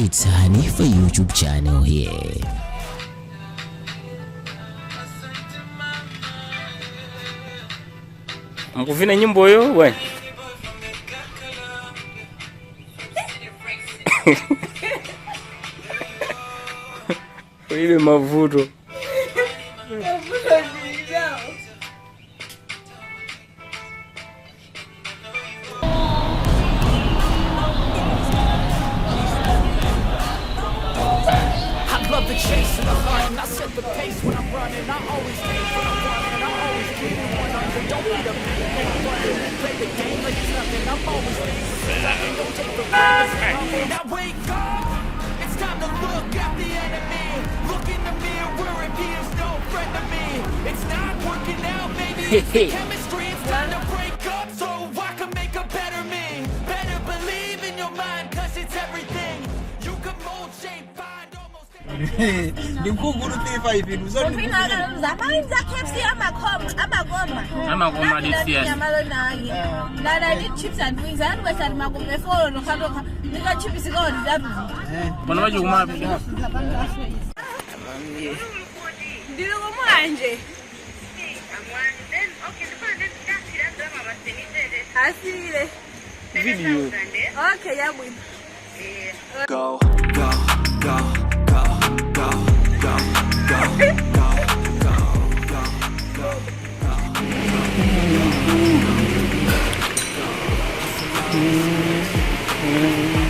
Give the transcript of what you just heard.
It's Hanifa YouTube channel here. Mukuvina nyimboyo bwana. Ulibe mavuto. I love the chase and the hunt, and I set the pace when I'm running. I always take what I want, and I always give it 100. Don't need a man, no running. Play the game like it's nothing. I'm always thankful for something. Don't take for granted. Now wake up! It's time to look at the enemy. Look in the mirror if he is no friend to me. It's not working out, maybe it's the chemistry. It's time to break up so I can make a better me. Better believe in your mind, 'cause it's everything. You can mold, shape, find almost Ndi nkhuku 35 inu zoti. Zamani za KFC amakoma amakoma. Amakoma this year. Nyamalonake lana ni chips and wings andikwesani makumbe folo nokhalokha nikachipisi kaondidaruzi. Pano pachikumapi. Ndili kumwanje asile. Video. Okay, yabwino. Go, go, go, go, go, go, go, go, go, go, go.